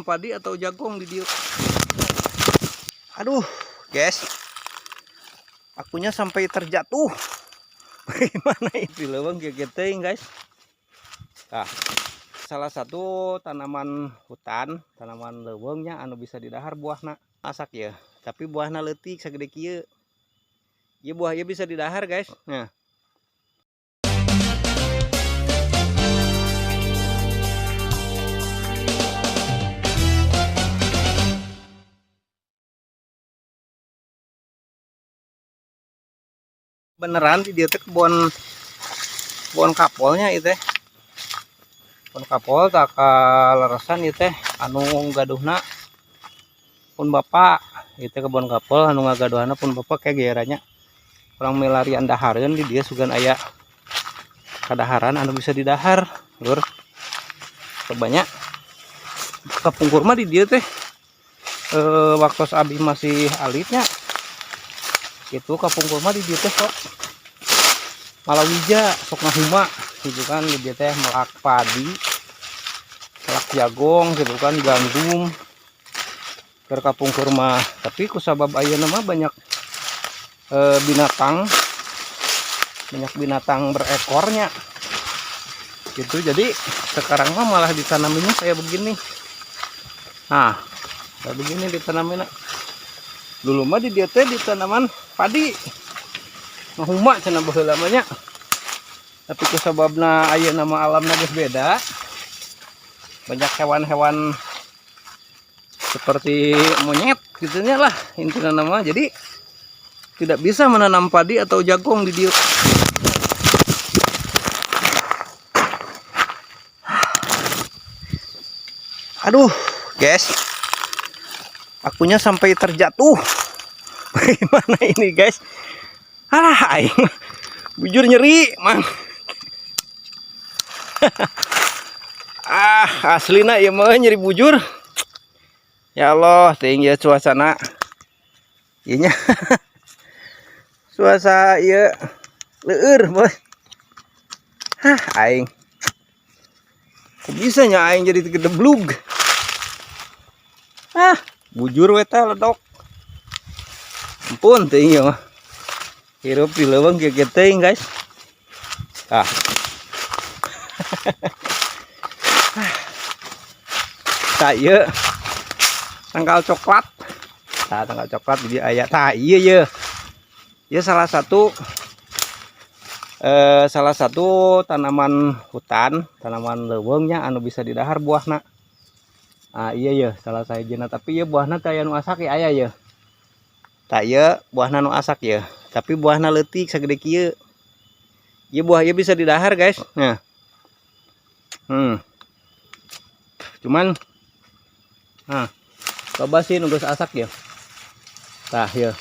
Padi atau jagung di dieu. Aduh, guys. Akunya sampai terjatuh. Bagaimana ini leuweung kieu teuing, guys. Nah, salah satu tanaman hutan, tanaman leuweungnya anu bisa didahar buahna. Asak ya, tapi buahna leutik sagede kieu. Ieu buah ieu bisa didahar, guys. Nah. Beneran di dieu teh kebon kebon kapolnya itu teh. Kebon kapol tak kaleresan ieu teh anu gaduhna pun bapak ieu teh kebon kapol anu ngagaduhana pun bapak kayak geranya. Urang milarian dahareun di dieu sugan aya kadaharan anu bisa didahar, lur. Banyak kapungkur mah di dieu teh waktu abi masih alitnya itu kapungkur mah di dieu teh sok malawija sok ngahuma gitu kan, di dieu teh melak padi, melak jagung gitu kan, gandum keur kapungkur mah. Tapi kusabab ayeuna mah banyak binatang, banyak binatang berekornya gitu, jadi sekarang mah malah ditanaminya kayak begini. Nah, kayak begini ditanaminnya. Dulu mah di dieu teh ditanaman padi ngahuma cenah baheula mah nya. Tapi kusababna ayeuna mah alamna geus beda, banyak hewan-hewan seperti monyet gitu nya lah intinya nama, jadi tidak bisa menanam padi atau jagung di dieu. Aduh, guys. Akunya sampai terjatuh. Bagaimana ini, guys? Ah, aing bujur nyeri, Mang. Ah, aslina ieu mah nyeri bujur. Ya Allah, teuing ieu suasana. Ieu nya. Suasa ieu leueur, Bos. Hah, aing. Kok bisa nya aing jadi gedeblug? Ah, bujur we teh ledok. Ampun teuing ieu mah. Hirup di leuweung kieu teuing, guys. Ah. Tah ieu tangkal coklat. Tah tangkal coklat di aya. Tah ieu ye. Ieu salah satu tanaman hutan, tanaman leuweungnya anu bisa didahar buahna. Ah iya ye, salah sahijina, tapi ieu buahna teh aya nu asak ya aya ye. Tah ieu buahna nu asak ye, tapi buahna leutik sagede kieu. Ieu buah ieu bisa didahar, guys. Nah. Cuman nah, loba sih nu geus asak ya. Tah ieu.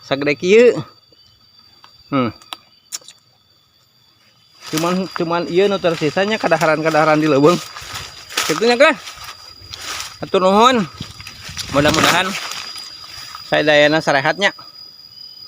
Sagede kieu. Cuman ieu nu tersisanya kadaharan-kadaharan di leuweung. Kitu nya, Kang. Hatur nuhun. Mudah-mudahan saya dayana sarehatnya.